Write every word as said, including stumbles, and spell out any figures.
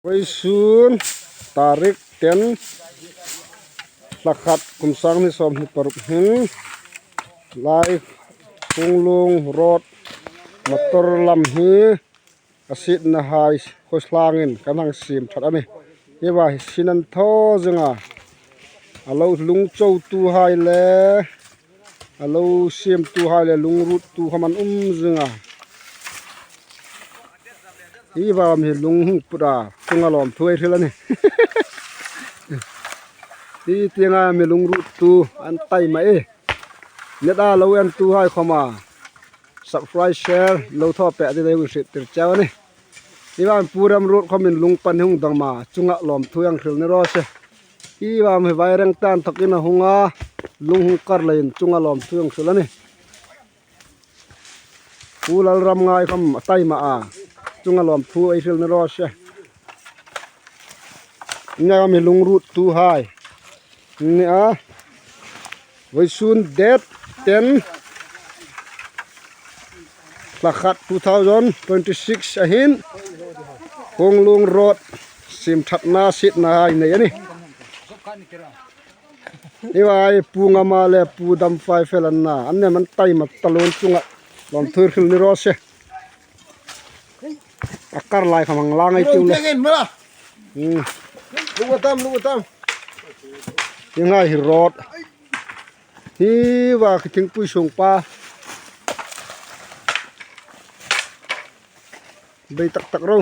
Vawisun tarik ten, thla khat, kum sang hni sawmhni paruk hin, lai Khunglung road motor lam hi a sietnahai khawslangin kan hang siem ṭhat a nih. Hi va hi sin an thaw zing a, a lo lungchotuhai le a lo siemtuhai le lungruttu khawm an um zing a. Hi va mi lung hung put a, chunga lawmthu ei hril a nih. Hi tienga mi lungruttu an taima e. Net a lo entuhai khawma subscribe, share lo thaw pek dingin ei hung hriettir cheu a nih. Hi va Pu Remruot khawmin lung pan hung dam a, chunga lawmthu ei hang hril ni raw se. Hi va mi Vairengte inthokin a hung a, lung hung kar leiin chunga lawmthu ei hang hril a nih. Pu Lalramngai khawm a taima a, chunga lawmthu ei hril ni raw se. Nia mi lungruttuhai. Nia. Vawisun date ten, thla khat two thousand twenty-six a hin, Khunglung road siem ṭhatna sietnahai nei a nih. Hi va hi Pu Ngama le Pu Damfai fel an na, an nem an taima taluo, chunga lawmthu hril ni raw se. A kar lai khawm hang lang ei tiu le. Hmm. Lung a tam, lung a tam. Hi ngai hi road. Hi va khi thingpui sung pa. Bei tak tak ro.